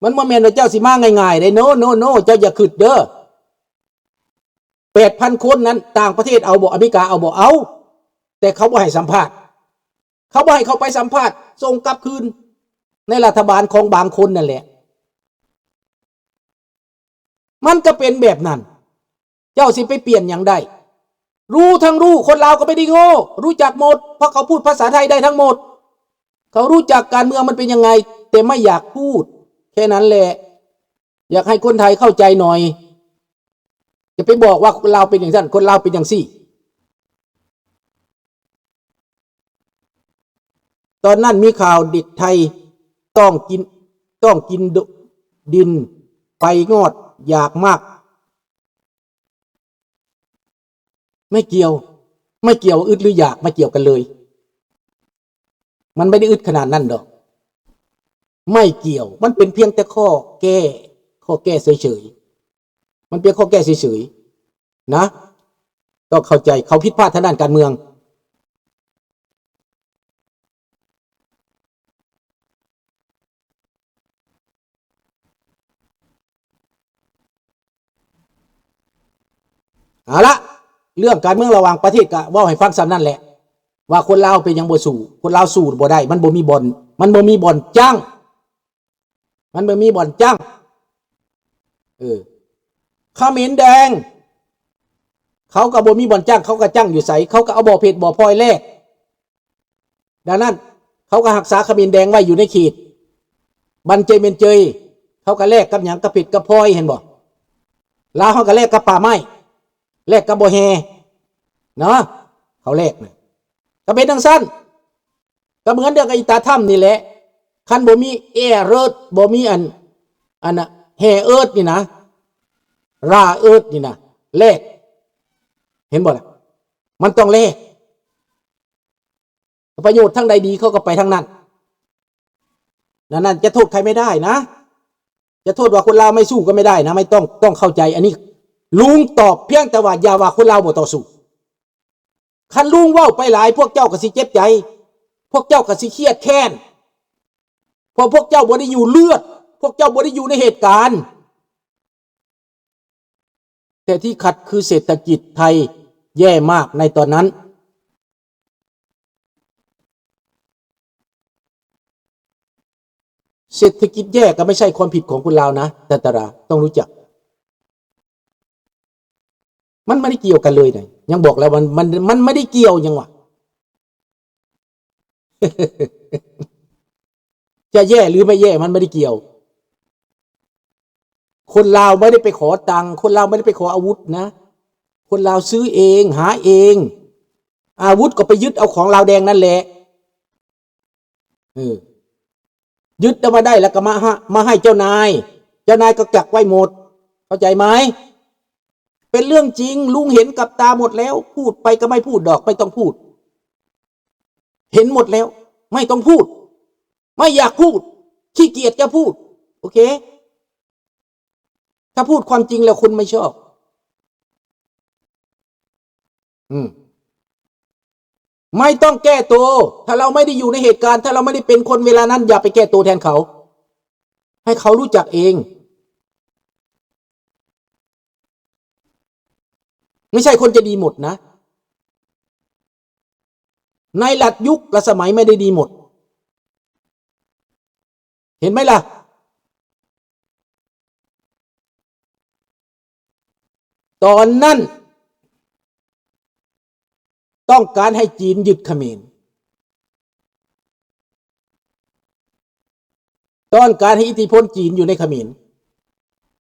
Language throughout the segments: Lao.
ມັນບໍ່ແມ່ນວ່າເຈົ້າຊິມາງ່າຍໆເດ້. ໂນ ໂນ ໂນ ເຈົ້າຢ່າຄິດເດີ. ແປດພັນຄົນນັ້ນ ຕ່າງປະເທດເອົາບໍ່? ອາເມລິກາເອົາບໍ່? ເອົາ. ແຕ່ເຂົາບໍ່ໃຫ້ສຳພາດ. ເຂົາບໍ່ໃຫ້ເຂົ້າໄປສຳພາດ, ສົ່ງກັບຄືນໃນລັດຖະບານຂອງບາງຄົນນັ້ນແຫຼະ. ມັນກໍເປັນແບບນັ້ນ. ເຈົ້າຊິໄປປ່ຽນຫຍັງໄດ້? ຮູ້ທັງຮູ້, ຄົນລາວກໍໄມ່ໄດ້ໂງ່, ຮູ້ຈັກໝົດ, ເພາະເຂົາພູດພາສາໄທໄດ້ທັງໝົດ. ເຂົາຮູ້ຈັກການເມືອງມັນເປັນຍັງໄງ, ແຕ່ໄມ່ຢາກພູດ, ແຄ່ນັ້ນແຫຼະ. ຢາກໃຫ້ຄົນໄທເຂົ້າໃຈໜ່ອຍ. ຢ່າໄປບອກວ່າຄົນລາວເປັນຈັ່ງຊັ້ນ, ຄົນລາວເປັນຈັ່ງຊີ້. ຕອນນັ້ນມີຂ່າວເດັກໄທຕ້ອງກິນ, ຕ້ອງກິນດິນໄປງອດຢາກມາກ. ໄມ່ກ່ຽວ, ໄມ່ກ່ຽວອຶດຫຼືຢາກ, ໄມ່ກ່ຽວກັນເລີຍ. ມັນໄມ່ໄດ້ອຶດຂະໜາດນັ້ນດອກ. ໄມ່ກ່ຽວ, ມັນເປັນພຽງແຕ່ຂໍ້ແກ້, ຂໍ້ແກ້ເສີຍໆ. ມັນເປັນຂໍ້ແກ້ເສີຍໆນະ. ຕ້ອງເຂົ້າໃຈ, ເຂົາຜິດພາດທາງດ້ານການເມືອງ. ເອົາລະ, ເລື່ອງການເມືອງລະຫວ່າງປະເທດກະເວົ້າໃຫ້ຟັງສ່ຳນັ້ນແຫຼະ ວ່າຄົນລາວເປັນຫຍັງບໍ່ສູ້, ຄົນລາວສູ້ບໍ່ໄດ້, ມັນບໍ່ມີບ່ອນ, ມັນບໍ່ມີບ່ອນຢັ້ງ. ມັນບໍ່ມີບ່ອນຢັ້ງ. ເອີ ຂະເໝນແດງ ເຂົາກໍບໍ່ມີບ່ອນຢັ້ງ, ເຂົາກໍຢັ້ງຢູ່ໃສ? ເຂົາກໍເອົາບໍ່ເພັດບໍ່ພອຍແລກ. ດັ່ງນັ້ນ ເຂົາກໍຮັກສາຂະເໝນແດງໄວ້ຢູ່ໃນເຂດບັນເຈີຍເໝນເຈີຍ. ເຂົາກໍແລກກັບຫຍັງ? ກັບເພັດກັບພອຍ, ເຫັນບໍ່? ລາວເຮົາກໍແລກກັບປ່າໄມ້, ແລກກັບບໍ່ແຮ່ເນາະ, ເຂົາແລກນະ. ກໍເປັນຈັ່ງຊັ້ນ. ກໍເໝືອນດຽວກັບອີຕາຖ້ຳນີ້ແຫຼະ, ຄັນບໍ່ມີແຣເອີດ, ບໍ່ມີອັນ, ອັນນະ ແຣເອີດນີ້ນະ, ແຣເອີດນີ້ນະ, ແລກ, ເຫັນບໍ່ລະ? ມັນຕ້ອງແລກ, ປະໂຫຍດທາງໃດດີ ເຂົາກໍໄປທາງນັ້ນ. ນັ້ນ, ນັ້ນ ຈະໂທດໃຄໄມ່ໄດ້ນະ, ຈະໂທດວ່າຄົນລາວໄມ່ສູ້ກໍໄມ່ໄດ້ນະ, ໄມ່ຕ້ອງ, ຕ້ອງເຂົ້າໃຈ. ອັນນີ້ລຸງຕອບພຽງແຕ່ວ່າ ຢ່າວ່າຄົນລາວບໍ່ຕໍ່ສູ້. ຄັນລຸງເວົ້າໄປຫຼາຍ ພວກເຈົ້າກໍຊິເຈັບໃຈ, ພວກເຈົ້າກໍຊິຄຽດແຄ້ນ, ເພາະພວກເຈົ້າບໍ່ໄດ້ຢູ່ເລືອດ, ພວກເຈົ້າບໍ່ໄດ້ຢູ່ໃນເຫດການ. ແຕ່ທີ່ຂັດຄືເສດຖະກິດໄທແຍ່ມາກໃນຕອນນັ້ນ. ເສດຖະກິດແຍ່ກໍໄມ່ໃຊ່ຄວາມຜິດຂອງຄົນລາວນະ, ແຕ່ຕະລາ ຕ້ອງຮູ້ຈັກ. ມັນບໍ່ໄດ້ກ່ຽວກັນເລີຍນະ, ຍັງບອກແລ້ວມັນ, ມັນ, ມັນບໍ່ໄດ້ກ່ຽວຫຍັງວະ. ຈະແຍ່ຫຼືໄມ່ແຍ່ ມັນບໍ່ໄດ້ກ່ຽວ. ຄົນລາວບໍ່ໄດ້ໄປຂໍຕັງ, ຄົນລາວບໍ່ໄດ້ໄປຂໍອາວຸດນະ, ຄົນລາວຊື້ເອງ, ຫາເອງ. ອາວຸດກໍໄປຍຶດເອົາຂອງລາວແດງນັ້ນແຫຼະ. ເອີ ຍຶດເອົາມາໄດ້ແລ້ວກໍມາ ມາໃຫ້ເຈົ້ານາຍ, ເຈົ້ານາຍກໍກັກໄວ້ໝົດ. ເຂົ້າໃຈໄໝ? ເປັນເລື່ອງຈິງ, ລຸງເຫັນກັບຕາໝົດແລ້ວ, ພູດໄປກໍໄມ່ພູດດອກ, ໄມ່ຕ້ອງພູດ. ເຫັນໝົດແລ້ວ, ໄມ່ຕ້ອງພູດ, ໄມ່ຢາກພູດ, ຂີ້ກຽດຈະພູດ. ໂອເຄ? ຖ້າพูดความจริงแล้วคนไม่ชอบ อืม ไม่ต้องแก้ตัว ถ้าเราไม่ได้อยู่ในเหตุการณ์ ถ้าเราไม่ได้เป็นคนเวลานั้น อย่าไปแก้ตัวแทนเขา ให้เขารู้จักเอง ไม่ใช่คนจะดีหมดนะ ในหลายยุคหลายสมัยไม่ได้ดีหมด เห็นไหมล่ะ ตอนนั้น ต้องการให้จีนยึดเขมร ต้องการให้อิทธิพลจีนอยู่ในเขมร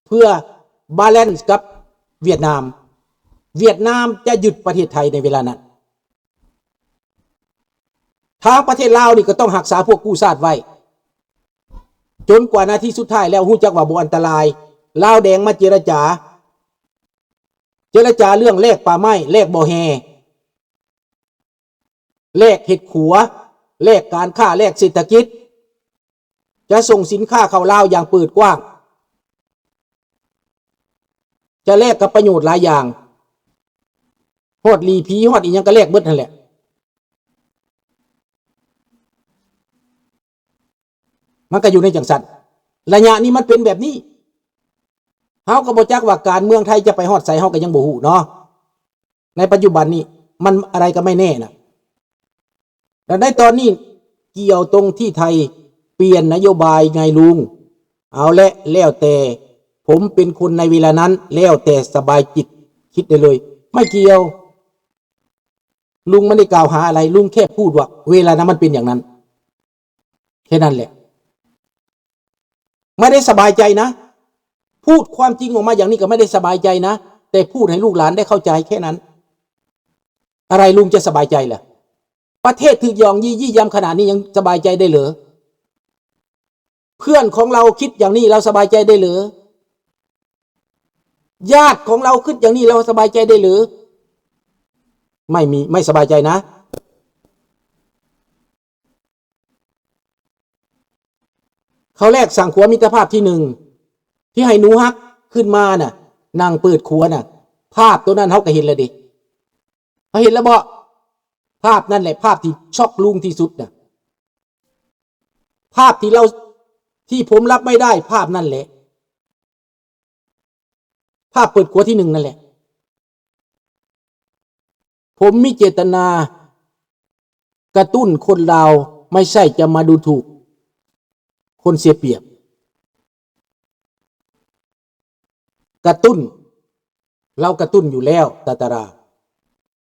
เพื่อบาลานซ์กับเวียดนาม เวียดนามจะยึดประเทศไทยในเวลานั้น ทางประเทศลาวนี่ก็ต้องรักษาพวกกู้ชาติไว้ จนกว่านาทีสุดท้ายแล้วรู้จักว่าบ่อันตราย ลาวแดงมาเจรจา เจรจาเรื่องแลกป่าไม้ แลกบ่อแฮ แลกเฮ็ดขัว แลกการค้า แลกเศรษฐกิจ จะส่งสินค้าเข้าลาวอย่างเปิดกว้าง จะแลกกับประโยชน์หลายอย่าง ฮอดหลีผี ฮอดอีหยังก็แลกเบิดนั่นแหละ มันก็อยู่ในจั่งซั้น ໄລຍະນີ້ມັນເປັນແບບນີ້. ເຮົາກໍບໍ່ຈັກວ່າການເມືອງໄທຈະໄປຮອດໃສ ເຮົາກໍຍັງບໍ່ຮູ້ເນາະ. ໃນປັດຈຸບັນນີ້ມັນ ອະໄລກໍໄມ່ແນ່ນະ. ແລະໃນຕອນນີ້ກ່ຽວຕົງທີ່ໄທປ່ຽນນະໂຍບາຍໄງລຸງ? ເອົາແຫຼະ ແລ້ວແຕ່ ຜົມເປັນຄົນໃນເວລານັ້ນ ແລ້ວແຕ່ສະບາຍຈິດ ຄິດໄດ້ເລີຍ. ໄມ່ກ່ຽວ. ລຸງບໍ່ໄດ້ກ່າວຫາອະໄລ, ລຸງແຄ່ພູດວ່າເວລານັ້ນມັນເປັນຢ່າງນັ້ນ ແຄ່ນັ້ນແຫຼະ. ໄມ່ໄດ້ສະບາຍໃຈນະ, ພູດຄວາມຈິງອອກມາຢ່າງນີ້ກໍໄມ່ໄດ້ສະບາຍໃຈນະ, ແຕ່ພູດໃຫ້ລູກຫຼານໄດ້ເຂົ້າໃຈແຄ່ນັ້ນ. ອະໄລລຸງຈະສະບາຍໃຈລະ? ປະເທດຖືກຫຍ້ອງຢີ້ຢ້ຽມຂະໜາດນີ້ຍັງສະບາຍໃຈໄດ້ເຫຼື? ເພື່ອນຂອງເຮົາຄິດຢ່າງນີ້ ເຮົາສະບາຍໃຈໄດ້ເຫຼື? ຍາດຂອງເຮົາຄິດຢ່າງນີ້ ເຮົາສະບາຍໃຈໄດ້ເຫຼື? ໄມ່ມີ, ໄມ່ສະບາຍໃຈນະ. ເຂົາແລກສ້າງຂົວມິດຕະພາບທີໜຶ່ງ ທີ່ໃຫ້ໜູຮັກຂຶ້ນມານະ, ນັ່ງເປີດຂົວນະ, ພາບໂຕນັ້ນເຮົາກໍເຫັນແລ້ວເດ. ເຮົາເຫັນແລ້ວບໍ່? ພາບນັ້ນແຫຼະ ພາບທີ່ຊັອກລຸງທີ່ສຸດນະ, ພາບທີ່ເຮົາ, ທີ່ຜົມຮັບໄມ່ໄດ້ ພາບນັ້ນແຫຼະ. ພາບເປີດຂົວທີໜຶ່ງນັ້ນແຫຼະ. ຜົມມີເຈດຕະນາກະຕຸ້ນຄົນລາວ, ໄມ່ໃຊ່ຈະມາດູຖູກຄົນເສຍປຽບ. ກະຕຸ້ນ, ເຮົາກະຕຸ້ນຢູ່ແລ້ວ ຕາຕາລາ,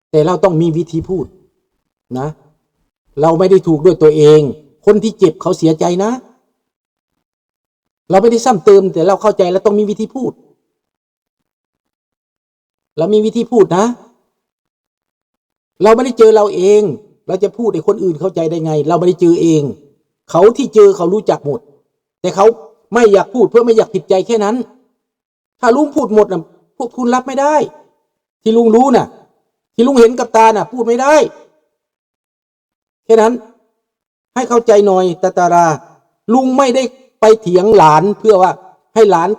ແຕ່ເຮົາຕ້ອງມີວິທີພູດນະ. ເຮົາໄມ່ໄດ້ຖືກດ້ວຍຕົວເອງ, ຄົນທີ່ເຈັບເຂົາເສຍໃຈນະ. ເຮົາໄມ່ໄດ້ຊ້ຳເຕີມ, ແຕ່ເຮົາເຂົ້າໃຈ, ເຮົາຕ້ອງມີວິທີພູດ. ເຮົາມີວິທີພູດນະ. ເຮົາໄມ່ໄດ້ເຈີເຮົາເອງ, ເຮົາຈະພູດໃຫ້ຄົນອື່ນເຂົ້າໃຈໄດ້ໄງ? ເຮົາໄມ່ໄດ້ເຈີເອງ. ເຂົາທີ່ເຈີເຂົາຮູ້ຈັກໝົດ, ແຕ່ເຂົາໄມ່ຢາກພູດເພື່ອໄມ່ຢາກຜິດໃຈແຄ່ນັ້ນ. ຖ້າລຸງພູດໝົດນະ, ພວກຄຸນຮັບໄມ່ໄດ້. ທີ່ລຸງຮູ້ນະ, ທີ່ລຸງເຫັນກັບຕານະ, ພູດໄມ່ໄດ້. ແຄ່ນັ້ນ, ໃຫ້ເຂົ້າໃຈໜ່ອຍ ຕາຕາລາ, ລຸງໄມ່ໄດ້ໄປຖຽງຫຼານເພື່ອວ່າໃຫ້ຫຼານ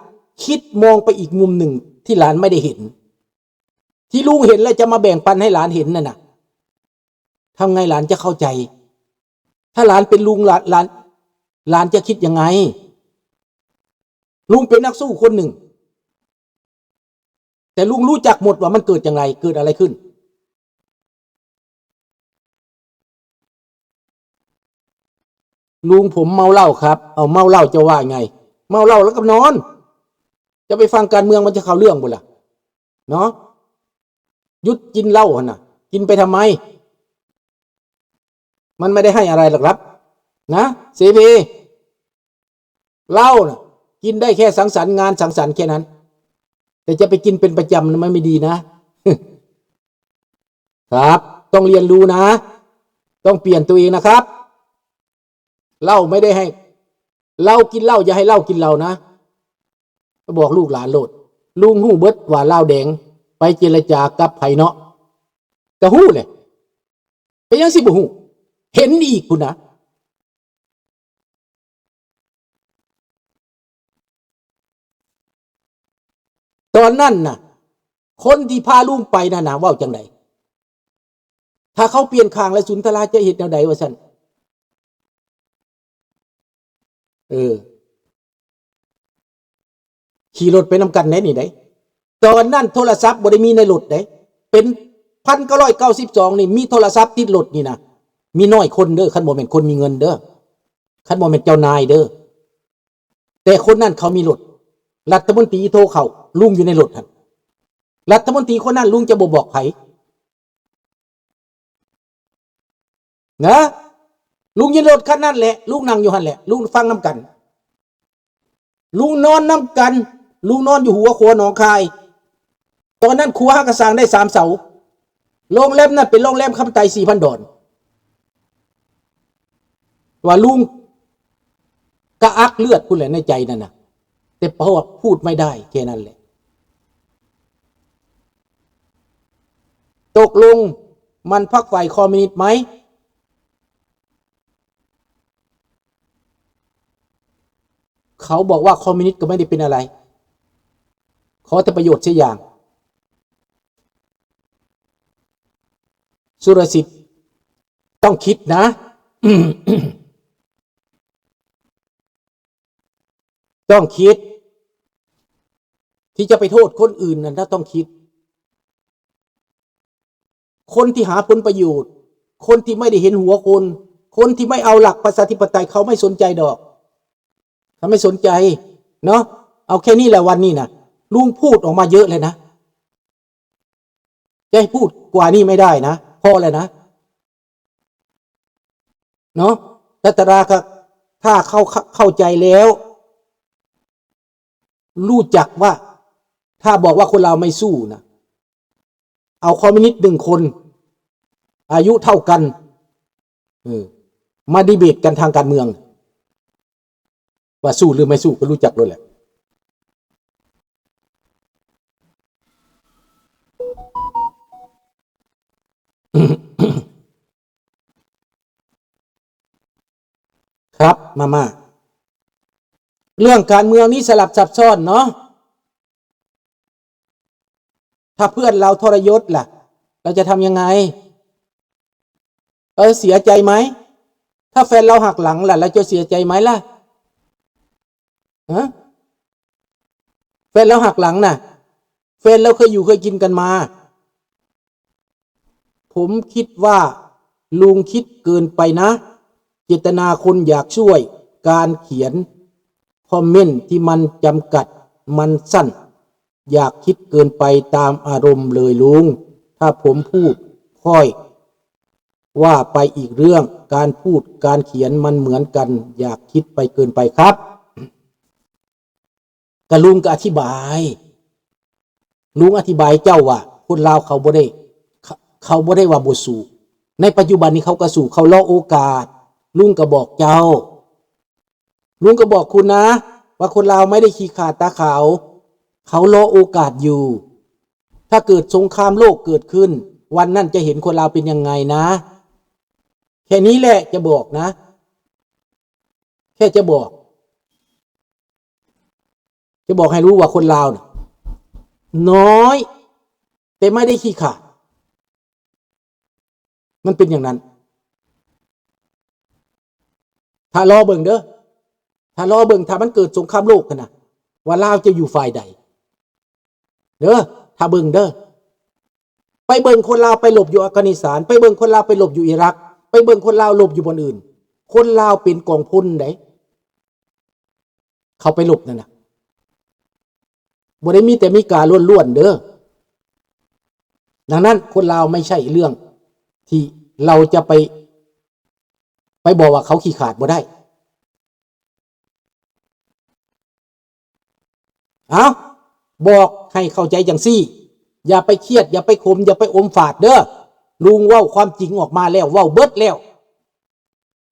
ຄິດມອງໄປອີກມຸມໜຶ່ງທີ່ຫຼານໄມ່ໄດ້ເຫັນ. ທີ່ລຸງເຫັນແລ້ວຈະມາແບ່ງປັນໃຫ້ຫຼານເຫັນນັ້ນນະ, ທຳໄງຫຼານຈະເຂົ້າໃຈ? ຖ້າຫຼານເປັນລຸງ ຫຼານ, ຫຼານ, ຫຼານຈະຄິດຍັງໄງ? ລຸງເປັນນັກສູ້ຄົນໜຶ່ງ, ແຕ່ລຸງຮູ້ຈັກໝົດວ່າມັນເກີດຈັ່ງໃດ, ເກີດອະໄລຂຶ້ນ. ລຸງ ຜົມເມົາເຫຼົ້າຄັບ. ເອົາ ເມົາເຫຼົ້າເຈົ້າວ່າໄງ? ເມົາເຫຼົ້າແລ້ວກໍນອນ. ຈະໄປຟັງການເມືອງ ມັນຈະເຂົ້າເລື່ອງບໍ່ລະ? ເນາະ, ຢຸດກິນເຫຼົ້າຫັ້ນນະ, ກິນໄປທຳໄມ? ມັນໄມ່ໄດ້ໃຫ້ອະໄລຫຼັກລັບນະ ເສເພ. ເຫຼົ້ານະ ກິນໄດ້ແຄ່ສັງສັນ ງານສັງສັນແຄ່ນັ້ນ, ແຕ່ຈະໄປກິນເປັນປະຈຳນະ ມັນໄມ່ດີນະ. ຄັບ, ຕ້ອງຮຽນຮູ້ນະ, ຕ້ອງປ່ຽນຕົວເອງນະຄັບ. ເຫຼົ້າໄມ່ໄດ້ໃຫ້, ເຫຼົ້າກິນເຫຼົ້າ, ຢ່າໃຫ້ເຫຼົ້າກິນເຫຼົ້ານະ. ບອກລູກຫຼານໂລດ, ລຸງຮູ້ເບິດວ່າລາວແດງໄປເຈລະຈາກັບໃຜເນາະ, ກະຮູ້ແຫຼະ. ເປັນຫຍັງຊິບໍ່ຮູ້? ເຫັນອີກພຸ້ນນະ. ຕອນນັ້ນນະ, ຄົນທີ່ພາລຸງໄປນັ້ນນະ ເວົ້າຈັ່ງໃດ? ຖ້າເຂົາປ່ຽນຂ້າງແລ້ວ ສຸນທະລາຈະເຮັດແນວໃດ ວ່າຊັ້ນ. ເອີ. ຂີ່ລົດໄປນຳກັນໄດ໋ນີ້ໄດ໋. ຕອນນັ້ນໂທລະສັບບໍ່ໄດ້ມີໃນລົດໄດ໋. ເປັນພັນເກົ້າຮ້ອຍເກົ້າສິບສອງນີ້ ມີໂທລະສັບຕິດລົດນີ້ນະ ມີໜ້ອຍຄົນເດີ, ຄັນບໍ່ແມ່ນຄົນມີເງິນເດີ, ຄັນບໍ່ແມ່ນເຈົ້ານາຍເດີ. ແຕ່ຄົນນັ້ນເຂົາມີລົດ, ລັດຖະມົນຕີໂທເຂົ້າ, ລຸງຢູ່ໃນລົດຫັ້ນ. ລັດຖະມົນຕີຄົນນັ້ນ ລຸງຈະບໍ່ບອກໃຜ. ນະ, ລຸງຢູ່ລົດຄັນນັ້ນແຫຼະ, ລຸງນັ່ງຢູ່ຫັ້ນແຫຼະ, ລຸງຟັງນຳກັນ, ລຸງນອນນຳກັນ, ລຸງນອນຢູ່ຫົວຂົວໜອງຄາຍ. ຕອນນັ້ນຂົວຫາກະສ້າງໄດ້ສາມເສົາ. ໂຮງແຮມນັ້ນເປັນໂຮງແຮມຄຳໄຕ ສີ່ພັນດອນ. ວ່າລຸງກະອັກເລືອດພຸ້ນແຫຼະໃນໃຈນັ້ນນະ, ແຕ່ເພາະວ່າພູດໄມ່ໄດ້ແຄ່ນັ້ນແຫຼະ. ຕົກລົງມັນພັກຝ່າຍຄອມມິວນິດໄໝ? ເຂົາບອກວ່າຄອມມິວນິດກໍໄມ່ໄດ້ເປັນອະໄລ, ຂໍແຕ່ປະໂຫຍດເສຍຢ່າງ. ສຸລະສິດ ຕ້ອງຄິດນະ. ຕ້ອງຄິດ ທີ່ຈະໄປໂທດຄົນອື່ນນັ້ນ ເຮົາຕ້ອງຄິດ. ຄົນທີ່ຫາຜົນປະໂຫຍດ, ຄົນທີ່ໄມ່ໄດ້ເຫັນຫົວຄົນ, ຄົນທີ່ໄມ່ເອົາຫຼັກປະຊາທິປະໄຕ, ເຂົາໄມ່ສົນໃຈດອກ, ເຂົາໄມ່ສົນໃຈເນາະ. ເອົາແຄ່ນີ້ແຫຼະ ວັນນີ້ນະ ລຸງພູດອອກມາເຍອະແລ້ວນະ. ຈະໃຫ້ພູດກວ່ານີ້ໄມ່ໄດ້ນະ, ພໍແລ້ວນະ ເນາະ. ລັດຕະດາ ຖ້າເຂົ້າ ເຂົ້າໃຈແລ້ວ ຮູ້ຈັກວ່າ ຖ້າບອກວ່າຄົນລາວໄມ່ສູ້ນະ, ເອົາຄອມມິວນິດໜຶ່ງຄົນ ອາຍຸເທົ່າກັນ ເອີ ມາດີເບດກັນທາງການເມືອງ ວ່າສູ້ຫຼືໄມ່ສູ້ ກໍຮູ້ຈັກໂລດແຫຼະ. ຄັບ ມາ ມາ ເລື່ອງການເມືອງນີ້ສະຫຼັບຊັບຊ້ອນເນາະ. ຖ້າເພື່ອນລາວທໍລະຍົດລະ ລາວຈະທຳຍັງໄງ? ລາວເສຍໃຈໄໝ? ຖ້າແຟນລາວຫັກຫຼັງລະ ລາວຈະເສຍໃຈໄໝລະ? ຮະ? ແຟນລາວຫັກຫຼັງນະ, ແຟນລາວເຄີຍຢູ່ເຄີຍກິນກັນມາ. ຜົມຄິດວ່າລຸງຄິດເກີນໄປນະ, ເຈດຕະນາຄົນຢາກຊ່ວຍ, ການຂຽນຄອມເມັນທີ່ມັນຈຳກັດ, ມັນສັ້ນ, ຢາກຄິດເກີນໄປຕາມອາລົມເລີຍລຸງ. ຖ້າຜົມພູດຂ້ອຍວ່າໄປອີກເລື່ອງ, ການພູດການຂຽນມັນເໝືອນກັນ, ຢາກຄິດໄປເກີນໄປຄັບ. ກະລຸງກະອະທິບາຍ, ລຸງອະທິບາຍເຈົ້າວ່າຄົນລາວເຂົາບໍ່ໄດ້ ເຂົາ ເຂົາບໍ່ໄດ້ວ່າບໍ່ສູ້, ໃນປັດຈຸບັນນີ້ເຂົາກະສູ້, ເຂົາລໍໂອກາດ. ລຸງກະບອກເຈົ້າ, ລຸງກະບອກຄຸນນະ ວ່າຄົນລາວໄມ່ໄດ້ຂີ້ຂາດຕາຂາວ, ເຂົາລໍໂອກາດຢູ່. ຖ້າເກີດສົງຄາມໂລກເກີດຂຶ້ນ, ວັນນັ້ນຈະເຫັນຄົນລາວເປັນຍັງໄງນະ. ແຄ່ນີ້ແຫຼະຈະບອກນະ, ແຄ່ຈະບອກ. ຈະບອກໃຫ້ຮູ້ວ່າຄົນລາວນະ ນ້ອຍ ແຕ່ໄມ່ໄດ້ຂີ້ຂາດ. ມັນເປັນຢ່າງນັ້ນ. ຖ້າລໍເບິ່ງເດີ, ຖ້າລໍເບິ່ງ, ຖ້າມັນເກີດສົງຄາມໂລກຫັ້ນນະ ວ່າລາວຈະຢູ່ຝ່າຍໃດ. ເດີ, ຖ້າເບິ່ງເດີ. ໄປເບິ່ງຄົນລາວໄປລົບຢູ່ອັຟການິສຖານ, ໄປເບິ່ງຄົນລາວໄປລົບຢູ່ອີຣັກ, ໄປເບິ່ງຄົນລາວລົບຢູ່ບ່ອນອື່ນ. ຄົນລາວເປັນກອງພົນໃດ ເຂົາໄປລົບນັ້ນນະ. ບໍ່ໄດ້ມີແຕ່ເມກາລ້ວນໆເດີ. ດັ່ງນັ້ນ ຄົນລາວໄມ່ໃຊ່ເລື່ອງທີ່ເຮົາຈະໄປ ໄປບອກວ່າເຂົາຂີ້ຂາດບໍ່ໄດ້. ເອົ້າ, ບອກໃຫ້ເຂົ້າໃຈຈັ່ງຊີ້, ຢ່າໄປຄຽດ, ຢ່າໄປຂົມ, ຢ່າໄປອົມຝາດເດີ. ລຸງເວົ້າຄວາມຈິງອອກມາແລ້ວ, ເວົ້າເບິດແລ້ວ.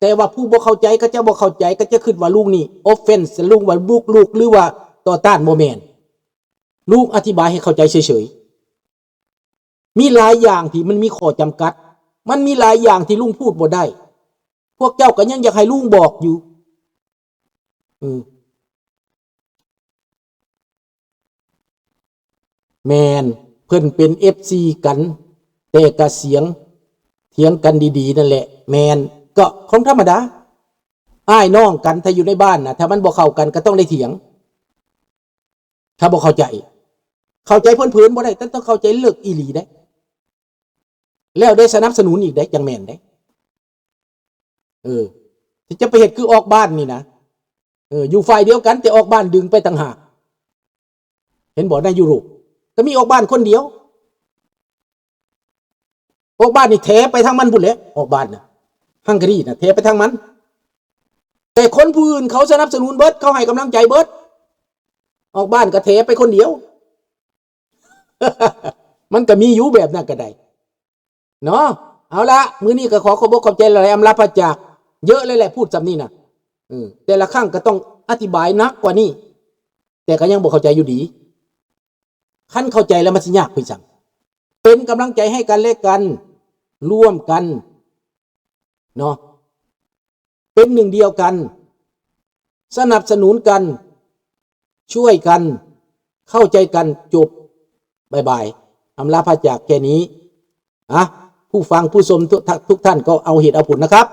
ແຕ່ວ່າຜູ້ບໍ່ເຂົ້າໃຈ ເຂົາເຈົ້າບໍ່ເຂົ້າໃຈ, ເຂົາເຈົ້າຄິດວ່າລຸງນີ້ offense, ລຸງວ່າບຸກລຸກ ຫຼືວ່າຕໍ່ຕ້ານ, ບໍ່ແມ່ນ. ລຸງອະທິບາຍໃຫ້ເຂົ້າໃຈເສີຍໆ. ມີຫຼາຍຢ່າງທີ່ມັນມີຂໍ້ຈຳກັດ, ມັນມີຫຼາຍຢ່າງທີ່ລຸງພູດບໍ່ໄດ້. ພວກເຈົ້າກໍຍັງຢາກໃຫ້ລຸງບອກຢູ່. ເອີ ແມ່ນ, ເພິ່ນເປັນເອັຟຊີກັນ, ແຕ່ກະສຽງຖຽງກັນດີໆນັ້ນແຫຼະ. ແມ່ນ, ກໍຂອງທຳມະດາ. ອ້າຍນ້ອງກັນ ຖ້າຢູ່ໃນບ້ານນະ, ຖ້າມັນບໍ່ເຂົ້າກັນ ກໍຕ້ອງໄດ້ຖຽງ. ຖ້າບໍ່ເຂົ້າໃຈ, ເຂົ້າໃຈເພີນໆບໍ່ໄດ້, ຕ້ອງເຂົ້າໃຈເລິກອີ່ຫຼີເດ້. ແລ້ວໄດ້ສະໜັບສະໜູນອີກເດ້, ຈັ່ງແມ່ນເດ້. ເອີ, ທີ່ຈະໄປເຮັດຄືອອກບ້ານນີ້ນະ. ເອີ, ຢູ່ຝ່າຍດຽວກັນ ແຕ່ອອກບ້ານດຶງໄປຕ່າງຫາກ. ເຫັນບໍ່, ໃນຢູໂຣບກໍມີອອກບ້ານຄົນດຽວ. ອອກບ້ານນີ້ແຖໄປທາງມັນພຸ້ນແຫຼະ, ອອກບ້ານນະ, ຮັງກາຣີນະ ແຖໄປທາງມັນ. ແຕ່ຄົນຜູ້ອື່ນເຂົາສະໜັບສະໜູນເບິດ, ເຂົາໃຫ້ກຳລັງໃຈເບິດ. ອອກບ້ານກໍແຖໄປຄົນດຽວ. ມັນກໍມີຢູ່ແບບນັ້ນກໍໄດ້ເນາະ. ເອົາລະ, ມື້ນີ້ກໍຂໍຂອບອົກຂອບໃຈຫຼາຍໆ, ອຳລາພາຈາກເຍອະເລີຍແຫຼະ, ພູດສ່ຳນີ້ນະ. ເອີ, ແຕ່ລະຄັ້ງກໍຕ້ອງອະທິບາຍໜັກກວ່ານີ້, ແຕ່ກໍຍັງບໍ່ເຂົ້າໃຈຢູ່ດີ. ຄັນເຂົ້າໃຈແລ້ວມັນຊິຍາກຄືຫຍັງ? ເປັນກຳລັງໃຈໃຫ້ກັນແລະກັນ, ຮ່ວມກັນເນາະ, ເປັນໜຶ່ງດຽວກັນ, ສະໜັບສະໜູນກັນ, ຊ່ວຍກັນ, ເຂົ້າໃຈກັນ, ຈົບ. ບາຍບາຍ. ອຳລາພາຈາກແຄ່ນີ້. ອ່ະ, ຜູ້ຟັງຜູ້ຊົມທຸກ ທຸກທ່ານກໍເອົາເຫດເອົາຜົນນະຄັບ.